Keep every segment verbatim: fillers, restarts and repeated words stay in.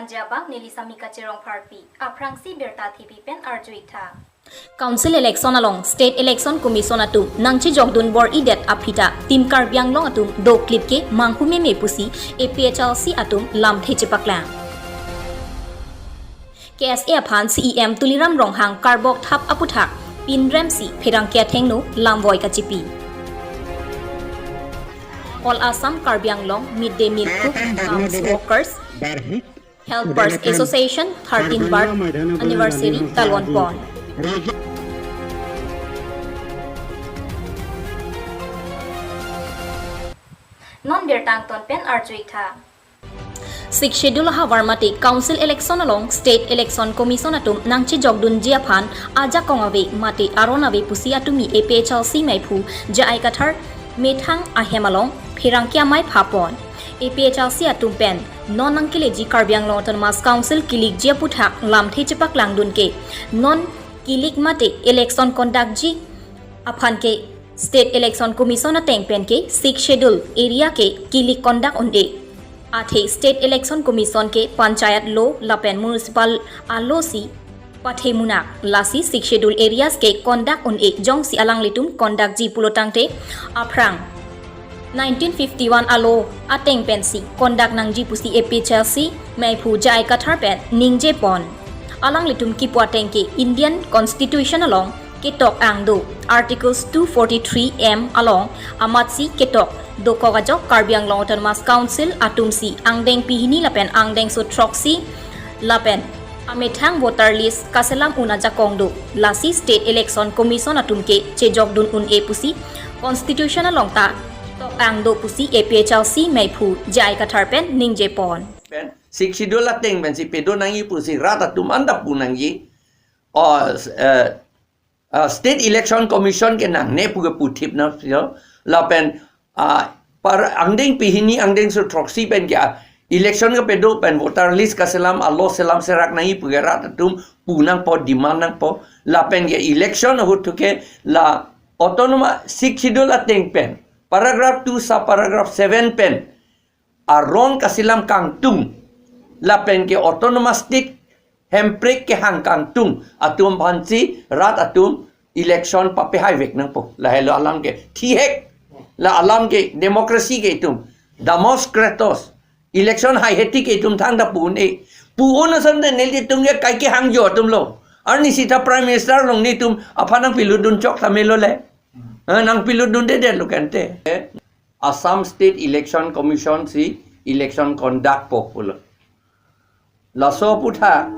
Jabang neli Samika Cherong Pharpi, aphrangsi birta thipi pen arju-ik tha. Council election along State Election Commission atum nangchejokdun bor-idet aphi ta Team Karbi Anglong atum doklip ke manghu meme pusi A P H L C atum lamthe chepaklang. K S A aphan C E M Tuliram Ronghang karbok thap aputhak pinrem si pherangke athengno lamvoi kachipi. All Assam Karbi Anglong Mid Day Meal Cook House Workers Helpers Association thirteen bar anniversary talon pon. Non birta angton pen arju-ik tha. Sixth Schedule ahavar mate Council election along State Election Commission atum nangchejokdunji aphan ajakong ave mate aron ave pusi atumi A P H L C meiphu J I Kathar methang ahem along pherangke amei phapon. A P H L C atum pen non nangkeleji Karbi Anglong Autonomous Council kilikji aputhak lamthe chepaklangdun ke non kilik mate election conductji aphan ke State Election Commission ateng pen ke Sixth Schedule area ke kilik conduct un-e. Athe State Election Commission ke panchayat law lapen municipal a-law si pathe munak, lasi Sixth Schedule areas ke conduct un-e, jongsi alanglitum conductji pulotangte aphrang nineteen fifty-one a-law ateng pensi conduct nangji pusi A P H L C meiphu J I Kathar pen ningje pon. Alanglitum kipu ateng ke Indian Constitution along ketok angdo Articles two forty-three M along amatsi ketok dokok ajok Karbi Anglong Autonomous Council atumsi angdeng pehini lapen angdengso throksi lapen amethang voter list kaselam un ajakong do, lasi State Election Commission atum ke chejokdun un-e pusi Constitution along ta tok angdo pusi A P H L C meiphu J I Kathar pen ningje pon. Pen Sixth Schedule ateng pensi pedo nangji pusi rat atum anta pu nangji. O, eh, ah, State Election Commission ke nangne pu ke puthip na, yo. Lapen, ah, par angdeng pehini angdengso throksi pen ke, ah, election kepedo pen voter list kaselam a-law selam serak nangji pu ke rat atum pu nangpo, demand nangpo. Lapen ke election ahut thu ke la Autonomous Sixth Schedule ateng pen paragraph two sub paragraph seven pen aron kaselam kangtung lapen ke autonomous state hemprek kehang kangtung atum aphansi rat atum election papehaivek nangpo. Lahelo alam ke thihek, la alam ke democracy ke itum, Demos Kratos, election haihe tik ke itum thangta pu un-e. Pu un asonte nelitum ke kaike hangjo atumlo. Arnisi ta Prime Minister along nelitum aphan nangpilutdun chok tame lo le. Eh, nangpilutdundedetlo kente. Eh, Assam State Election Commission si election conduct po pulo. Laso aputhak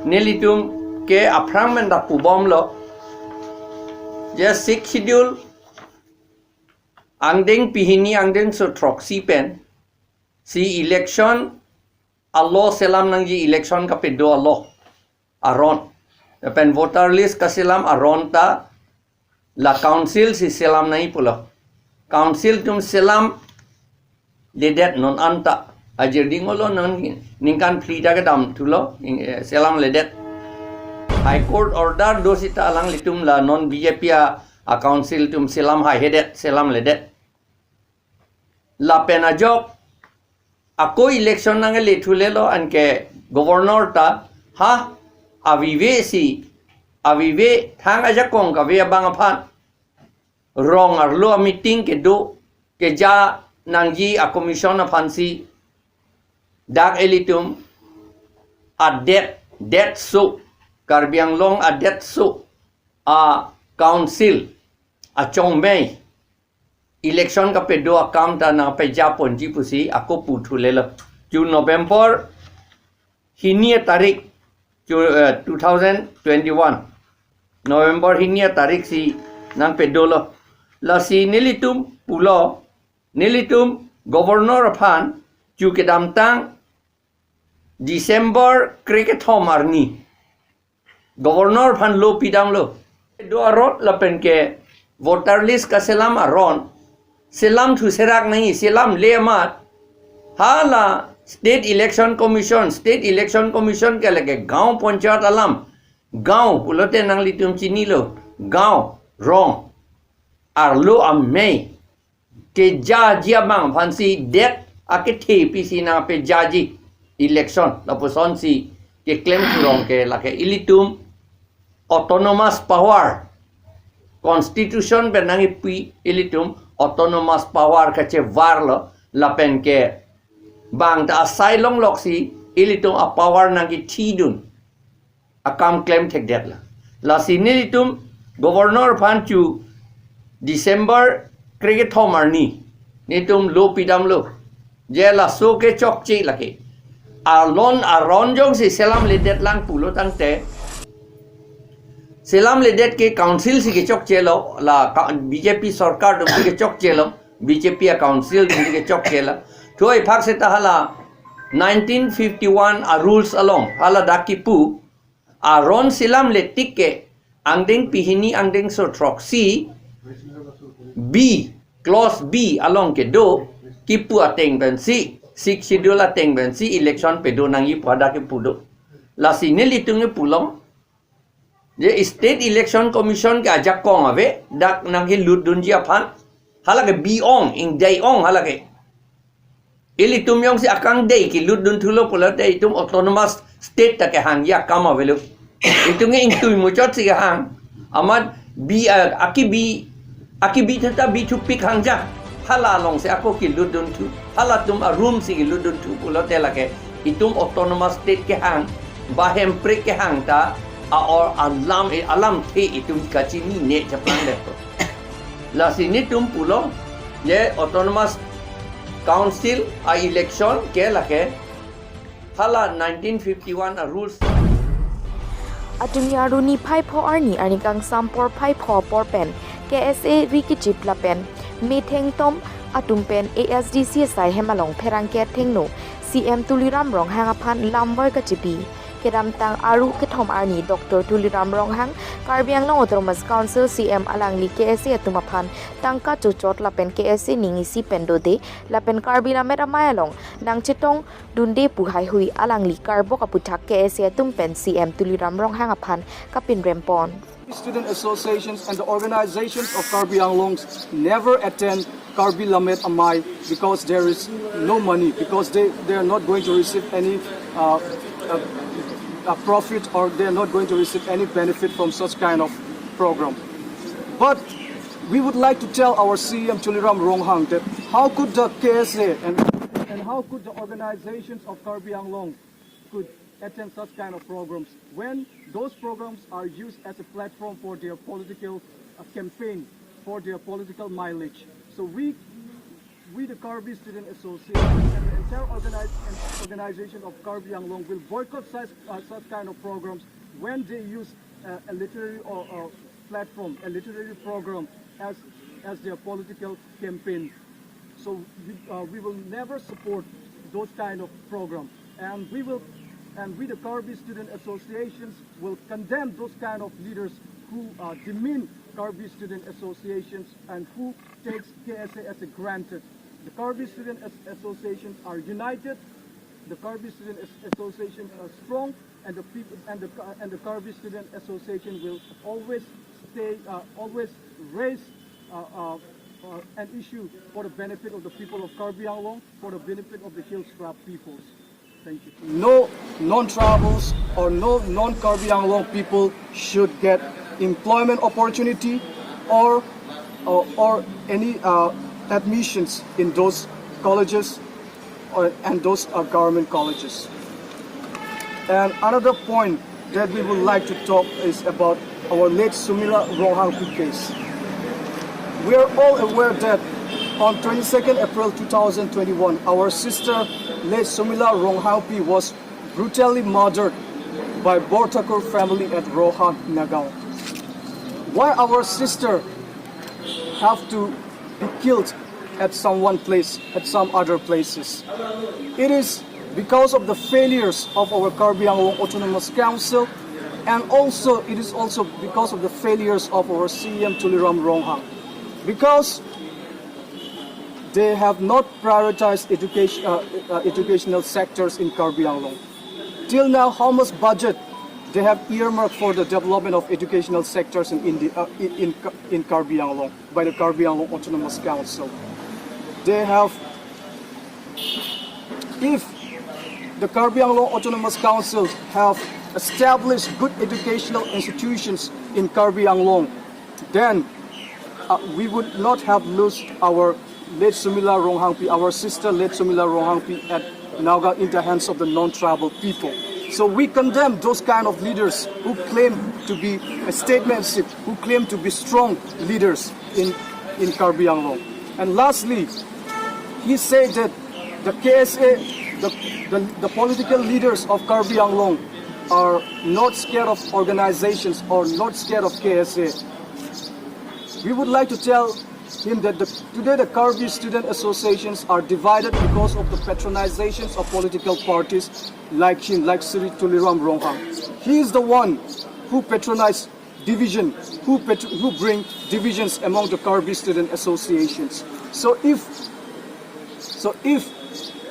nelitum ke aphrang pen ta pubomlo. Je Sixth Schedule angdeng pehini angdengso throksi pensi election a-law selam nangji, election kapedo a-law aron. Lapen voter list kaselam aron ta la council si selam nangji pulo. Council atum selamledet non anta. Ajir dingolo non ningkan phli ta kedam thulo, ing-, eh, selamledet. High Court order do sita alanglitum la non B J P a, a-council atum selam haihedet, selamledet. Lapen ajok ako election nangkele thulelo anke governor ta ha avive si, avive thang ajakong kave abang aphan rong arlo a-meeting kedo keja nangji a-commission aphansi dak elitum adet, detso, Karbi Anglong adetso a-council achongmei election kapedo akam ta nangpeja ponji pusi ako pu thulelo. June November hini tarik, Ju-, eh, two thousand twenty-one. November hini tarik si nangpedolo. Lasi nelitum pulo, nelitum governor aphan chu kedamtang December krekethom arni governor aphan lo pidamlo. Do aron lapen ke voter list kaselam aron selamthu serak nangji, selamle amat hala State Election Commission, State Election Commission ke lake gaon panchayat alam, gaon pulote nanglitum chinilo, gaon, rong arlo amei kejaji abang aphansi det akethe pisi nangpejaji. election lapusonsi keklem thurong ke lake ilitum autonomous power, constitution pen nangkipi ilitum autonomous power kachevarlo lapen ke bang ta asai longlok si ilitum a power nangkithidun akam klem thekdetlo. Lasi nelitum governor aphan chu December krekethom arni netum lo pidamlo, je laso kechokche lake alon aron jongsi selamledet lang pulo tangte, selamledet ke council si kechokchelo, la ka- B J P sorkar atum si kechokchelo, B J P a council atum si kechokchelo. Thoi phak seta hala nineteen fifty-one a rules along hala dak kipu, aron selamle tik ke angdeng pehini angdengso throksi B, clause B along kedo kipu ateng pensi, Sixth Schedule ateng pensi election pedo nangji pu hadak kipu do. Lasi nelitum kipulong, je State Election Commission ke ajakong ave, dak nangkelutdunji aphan, halake bi ong, ingdei ong halake. Ilitum jongsi akangdei kelutdun thulo pulote itum autonomous state ta kehangji akam avelo. Itum ke ingtui muchotsi kehang. Amat bi, eh, akibi, akibi theta bi thupik hangja. Hala alongsi ako kelutdun thu. Halatum a room si kelutdun thu pulote lake itum autonomous state kehang, ba hemprek kehang ta a or alam, alamthe itum kachinine chaplang detpo. Lasi netum pulo, je autonomous council a election ke lake hala nineteen fifty-one a rules. Atum arni phai pho arni, arni kangsam porphai pho apor pen K S A ri kechip lapen methengtom atum pen A S D C asai hem along pherangke athengno C M Tuliram Ronghang aphan lamvoi kachipi. Kedamtang arni kethom arni Doctor Tuliram Ronghang, Karbi Anglong Autonomous Council C M alangli K S A atum aphan tangka chochot lapen K S A ning isi pen dode lapen Karbi Lammet Amei along nangchetongdunde pu haihui alangli karbok aputhak K S A atum pen C M Tuliram Ronghang aphan kapinrempon. Student associations and the organizations of Karbi Anglongs never attend Karbi Lammet Amei because there is no money, because they, they are not going to receive any uh, uh, uh, profit, or they are not going to receive any benefit from such kind of program. But we would like to tell our C M Tuliram Ronghang that how could the K S A and, and how could the organizations of Karbi Anglong could attend such kind of programs when those programs are used as a platform for their political uh, campaign, for their political mileage. So we, we the Karbi Student Association and the entire organize, and organization of Karbi Anglong will boycott such, uh, such kind of programs when they use uh, a literary or, or platform, a literary program as, as their political campaign. So we, uh, we will never support those kind of programs. And we will, and we the Karbi Student Associations will condemn those kind of leaders who uh, demean Karbi Student Associations and who takes K S A as a granted. The Karbi Student As- Associations are united. The Karbi Student As- Associations are strong, and the people and the Ka- and the Karbi Student Association will always stay, uh, always raise uh, uh, uh, an issue for the benefit of the people of Karbi Anglong, for the benefit of the Hill Tribe peoples. Thank you. No non-tribals or no non-Karbi Anglong people should get employment opportunity or or, or any uh, admissions in those colleges or, and those are government colleges. And another point that we would like to talk is about our late Sumila Ronghangpi case. We are all aware that on twenty-second April two thousand twenty-one, our sister, late Sumila Ronghangpi, was brutally murdered by Borthakur family at Roha, Nagaon. Why our sister have to be killed at some one place, at some other places? It is because of the failures of our Karbi Anglong Autonomous Council, and also it is also because of the failures of our C M Tuliram Ronghang. Because they have not prioritized education, uh, uh, educational sectors in Karbi Anglong. Till now, how much budget they have earmarked for the development of educational sectors in India, uh, in, in in Karbi Anglong by the Karbi Anglong Autonomous Council? They have, if The Karbi Anglong Autonomous Council have established good educational institutions in Karbi Anglong, then uh, we would not have lost our late Sumila Ronghangpi, our sister late Sumila Ronghangpi at Nagaon in the hands of the non-tribal people. So we condemn those kind of leaders who claim to be a statesmanship, who claim to be strong leaders in, in Karbi Anglong. And lastly, he said that the K S A, the, the, the political leaders of Karbi Anglong are not scared of organizations or not scared of K S A. We would like to tell him that the, today the Karbi student associations are divided because of the patronizations of political parties like him, like Sri Tuliram Ronghang. He is the one who patronized division, who, patr- who bring divisions among the Karbi student associations. So if, so if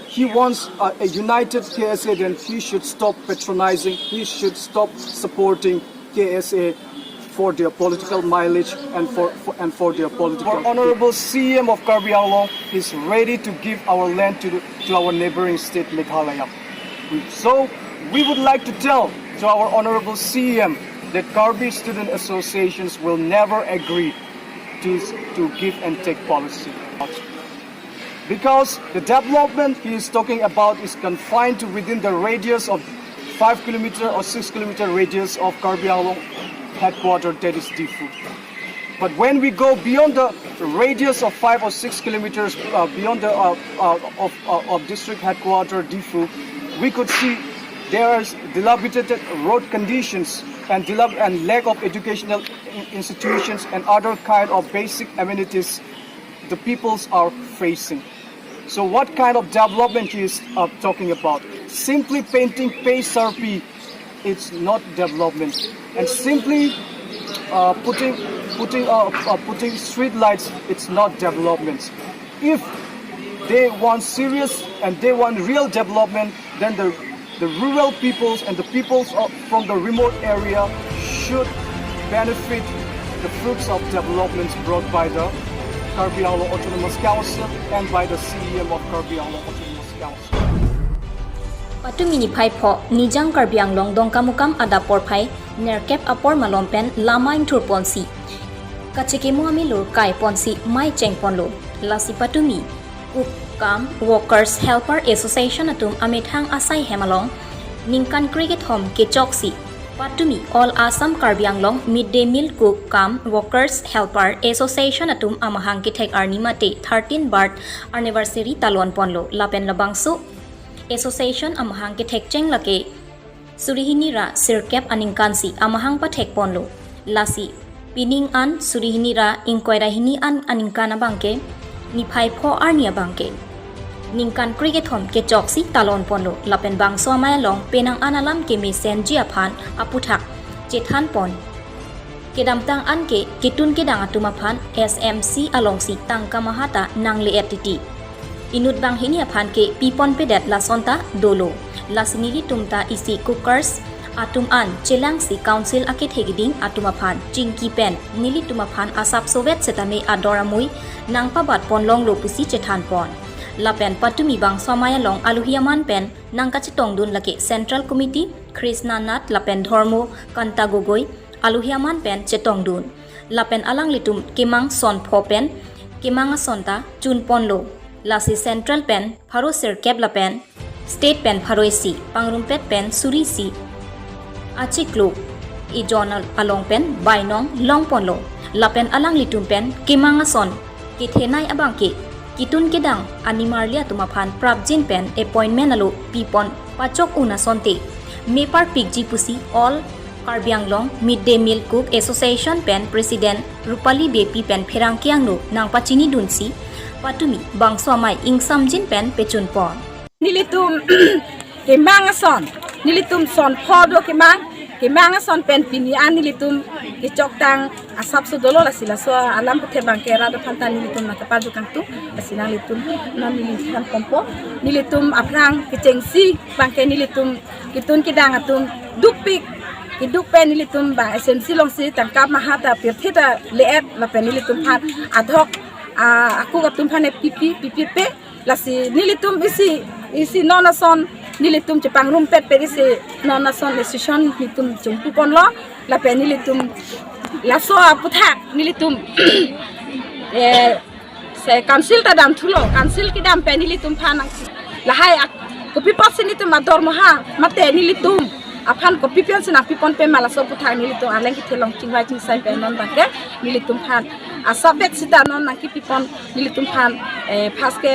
he wants a, a united K S A, then he should stop patronizing, he should stop supporting K S A for their political mileage and for, for and for their political. Our honorable C E M of Karbi Anglong is ready to give our land to, the, to our neighboring state Meghalaya. So we would like to tell to our honorable C E M that Karbi student associations will never agree to, to give and take policy. Because the development he is talking about is confined to within the radius of five kilometer or six kilometer radius of Karbi Anglong headquarter, that is Diphu. But when we go beyond the radius of five or six kilometers uh, beyond the uh, uh, of, uh, of district headquarter Diphu, we could see there is dilapidated road conditions and, dilap- and lack of educational in- institutions and other kind of basic amenities the peoples are facing. So what kind of development he is uh, talking about? Simply painting P S R P, it's not development. And simply uh, putting putting uh, uh, putting street lights, it's not development. If they want serious and they want real development, then the the rural peoples and the peoples of, from the remote area should benefit the fruits of developments brought by the Karbi Anglong Autonomous Council and by the C E M of Karbi Anglong Autonomous Council. Patumi niphai pho Nijang Karbi Anglong Dongkamukam adap porphai nerkep apor malom pen lama ingthur ponsi kachekimo amilur kai ponsi mei cheng ponlo. Lasi patumi Cook cum Workers Helper Association atum amethang asai hem along ningkan krekethom kechoksi patumi All Assam Karbi Anglong Mid Day Meal Cook cum Workers Helper Association atum amahang kethek arni mate thirteen birth anniversary talon ponlo. Lapen labangso association amahang kethek cheng lake suri hini ra sirkep aningkansi amahang pathek ponlo. Lasi pining an suri hini ra ingkoi ra hini an aningkan abangke niphai pho arni abangke ningkan krekethom kechoksi talon ponlo. Lapen bangso amei along penang an alam kemesenji aphan aputhak chethan pon. Kedamtang anke ketun kedang atum aphan S M C alongsi tangka maha ta nangle-et titi. Inut banghini aphan ke piponpedet lasonta dolo. Lasi nelitum ta isi cookers atum an chelangsi council akethe keding atum aphan chingki pen nelitum aphan asap sovet setame ador amui nangpabat ponlonglo pusi chethan pon. Lapen patumi bangso amei along alohi aman pen nangkachetongdun lake Central Committee Krishna Nath lapen Dhormo Kanta Gogoi, alohi aman pen chetongdun. Lapen alanglitum kemang son pho pen kemang asonta chun ponlo. Lasi Central pen pharo sirkep lapen State pen pharo isi, pangrumpet pen suri isi achiklo ejon along pen bainong long ponlo. Lapen alanglitum pen kemang ason kethenei abangke ketun kedang animarli atum aphan prapjin pen appointment alo pipon pachok un asonte meparpikji pusi All Karbi Anglong Mid Day Meal Cook Association pen President Rupali Beypi pen pherangke angno nangpachinidunsi patumi bangso amei ingsamjin pen pechun pon. Nelitum kemang ason, nelitum son pho do kemang, kemang ason pen pini an nelitum kechoktang asapso dolo, lasi laso alam puthe abangke rat aphan ta nelitum nangkepado kangtung, lasi nanglitum non nelitum aphan pompo, nelitum aphrang kechengsi abangke nelitum ketun kedang atum dukpik, keduk pen nelitum bang S M C alongsi tangka maha ta pirthe ta le-et lapen nelitum aphan adhok ah, akuk atum aphan pipi pipi pe, lasi nelitum isi isi non ason nelitum chepangrumpet peri si non ason decision nelitum chungpu ponlo, lapen nelitum laso aputhak nelitum eh, se council ta damthulo, council kedam pen nelitum aphan nang lahai ak-, kopi apotsi nelitum adormaha mate nelitum aphan kopi pensi nangpi pon pema laso aputhak nelitum aleng kethe along chingvai chingsai pen non abangke nelitum aphan asabet sita non nangkipi pon nelitum aphan eh, first ke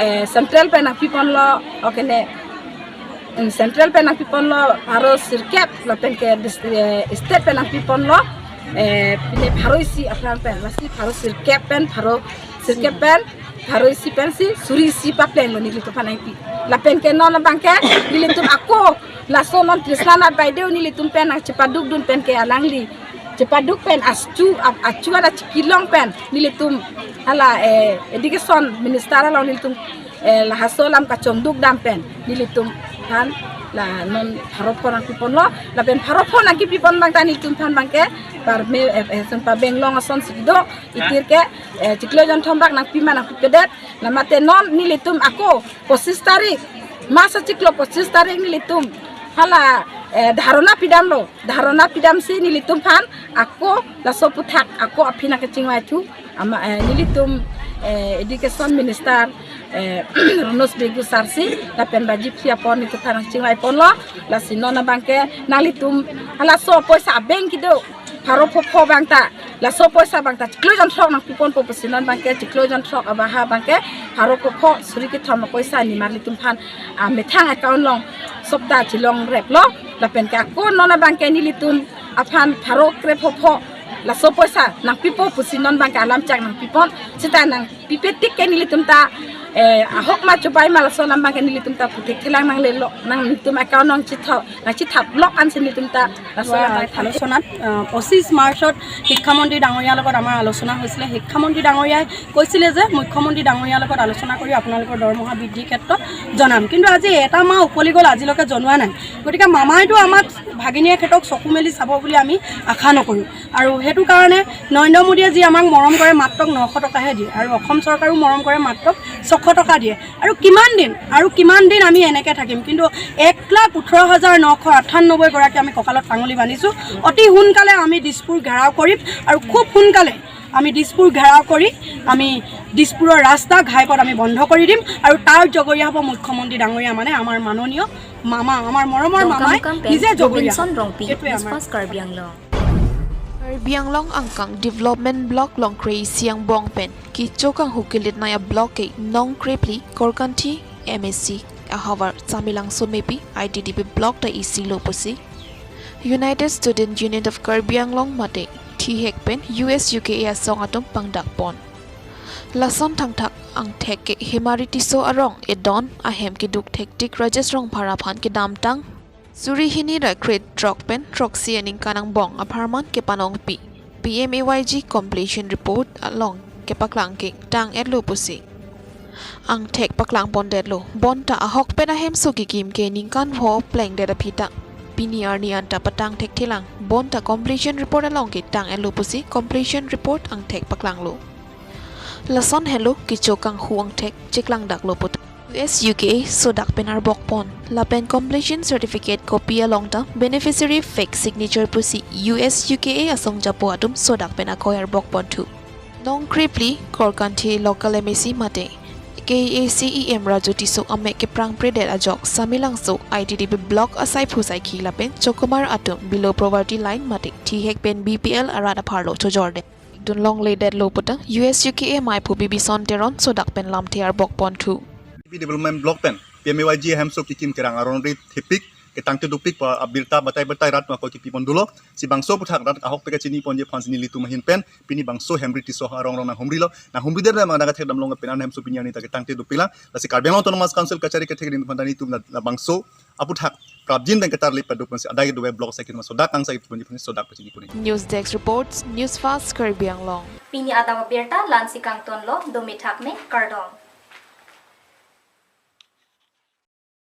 eh, central pen nangpi ponlo, okay ne, mm, central pen nangpi ponlo pharo sirkep, lapen ke dis-, eh, state pen nangpi ponlo eh, pine pharo isi aphrang pen, lasi pharo sirkep pen, pharo sirkep pen pharo isi pensi suri isi paplenglo nelitum aphan nangpi. Lapen ke non abangke nelitum ako laso non Trisna Nath Baideo nelitum pen nangchepadukdun pen ke alangli chepaduk pen achu ap-, achu ada chikilong pen nelitum hala eh, education minister along nelitum eh, lahaso alam kachongduk dam pen nelitum aphan la non pharo pho nangpi ponlo, lapen pharo pho nangkipi pon abang ta nelitum aphan abangke parme eh, eh, sun pabeng long ason si do, itir ke eh, chiklo jonthom bak nangpi ma nangpipedet, la mate non nelitum ako pochis tarik, masa chiklo pochis tarik nelitum hala eh, dharna pidamlo, dharna pidamsi nelitum aphan ako laso aputhak ako aphi nangkachingvaithu ama eh, nelitum eh, education minister eh, Ranoj Begu sir si lapen baji phli apor nelitum aphan nangchingvai ponlo, lasi non abangke nanglitum halaso apoisa abeng kedo pharo pho pho abang ta laso apoisa abang ta chiklo jonthrok nangpi ponpo pusi non abangke chiklo jonthrok abaha abangke pharo pho pho suri kethom apoisa nimar nelitum aphan ah, methang account along sopta chelong replo, lapen ke ako non abangke nelitum aphan pharo kre pho pho laso apoisa nangpipo pusi non abangke alam chak nangpi pon, sita nangpipe tik ke nelitum ta eh, ahok ma chubai ma laso alam abangke nelitum ta puthek thelang nanglelo, nang nelitum account nangchithap nangchithap lok ansi nelitum ta laso alam abangke আলোচনাত আহ, পঁচিছ মাৰ্চত শিক্ষামন্ত্ৰী ডাঙৰীয়াৰ লগত আমাৰ আলোচনা হৈছিলে। শিক্ষামন্ত্ৰী ডাঙৰীয়াই কৈছিলে যে মুখ্যমন্ত্ৰী ডাঙৰীয়াৰ লগত আলোচনা কৰি আপোনালোকৰ দৰমহা বৃদ্ধিৰ ক্ষেত্ৰত জনাম, কিন্তু আজি এটা মাহ উকলি গ'ল, আজিলৈকে জনোৱা নাই। গতিকে মামাইতো আমাক ভাগিনীয়েকহঁতক চকু মেলি চাব বুলি আমি আশা নকৰোঁ। আৰু সেইটো কাৰণে নৰেন্দ্ৰ মোদীয়ে যি আমাক মৰম কৰে, মাত্ৰ নশ টকাহে দিয়ে, আৰু অসম চৰকাৰেও মৰম কৰে, মাত্ৰ ছশ টকা দিয়ে। আৰু কিমান দিন, আৰু কিমান দিন আমি এনেকে থাকিম? কিন্তু এক লাখ ওঠৰ হাজাৰ নশ আঠান্নব্বৈ গৰাকী আমি কঁকালত পাঙলি বান্ধিছোঁ। অতি সোনকালে আমি দিছপুৰ ঘেৰাও কৰিম, আৰু খুব সোনকালে আমি দিছপুৰ ঘেৰাও কৰি আমি দিছপুৰৰ ৰাস্তা ঘাইপথ আমি বন্ধ কৰি দিম, আৰু তাৰ জগৰীয়া হ'ব মুখ্যমন্ত্ৰী ডাঙৰীয়া, মানে আমাৰ মাননীয় মামা, আমাৰ মৰমৰ মামাই নিজে জগৰীয়া। Robinson Rongpi, এইটোৱে আমাৰ News Fast Karbi Anglong. Karbi Anglong angkang development block Longkre isi angbong pen kecho kanghu kelitnei a block ke Nongkrepli Korkanthi M A C ahavar Samelangso Mepi I T D P block ta isi lo pusi United Student Union of Karbi Anglong mate thihek pen U S U K A asong atum pangdak pon. Lason thangthak angthek ke Hemari Tisso arong edon ahem keduk thektik Rajesh Rongphar aphan kedamtang suri hini ra kre throk pen throksi aningkan angbong apharman kepanongpi P M A Y G completion report along kepaklang ke tang-etlo pusi angthek paklang pondetlo. Bonta ahokpet ahemso kekim ke ningkan pho plengdet aphi ta pini arni anta patang thekthelang. Bonta completion report along ke tang-etlo pusi completion report angthek paklanglo. Lason helo kecho kanghu angthek cheklangdaklo puta U S U K A sodak pen arbok pon. Lapen completion certificate copy along ta beneficiary fake signature pusi U S U K A asong japo atum sodak pen akoi arbok ponthu. Nongkrepli Korkanthi local M A C mate K A C E M Raju Tisso amek keprangpredet ajok Samelangso I T D P block asai phu saikhi lapen chokomar atum below poverty line mate thihek pen B P L arat apharlo chojorde dun longledetlo puta U S U K A maiphu Bibison Teron sodak pen lamthe arbok ponthu. Development block pen P M A Y G ahemso kekim kerang aron ri thepik ketangte dopik pa abirta batai batai rat ma ko kipi pondulo. Si bangso aputhak rat ahokpet kachini ponji aphansi nelitum ahin pen pini bangso Hemari Tisso arong rong nanghumrilo. Nanghumridet ma nangthekdamlong pen an ahemso pini arni ta ketangte dopiklang. Lasi Karbi Anglong Autonomous Council kachari kethek rin phan ta nelitum la, la bangso aputhak prapjin pen ketarlip paduk pensi adai kedua block saikhi ma sodak kang saikhi ponji aphansi sodak pachini puni. News Desk reports, News Fast Karbi Anglong. Pini adang abirta la-ansi kangtonlo, dome thakme, kardom.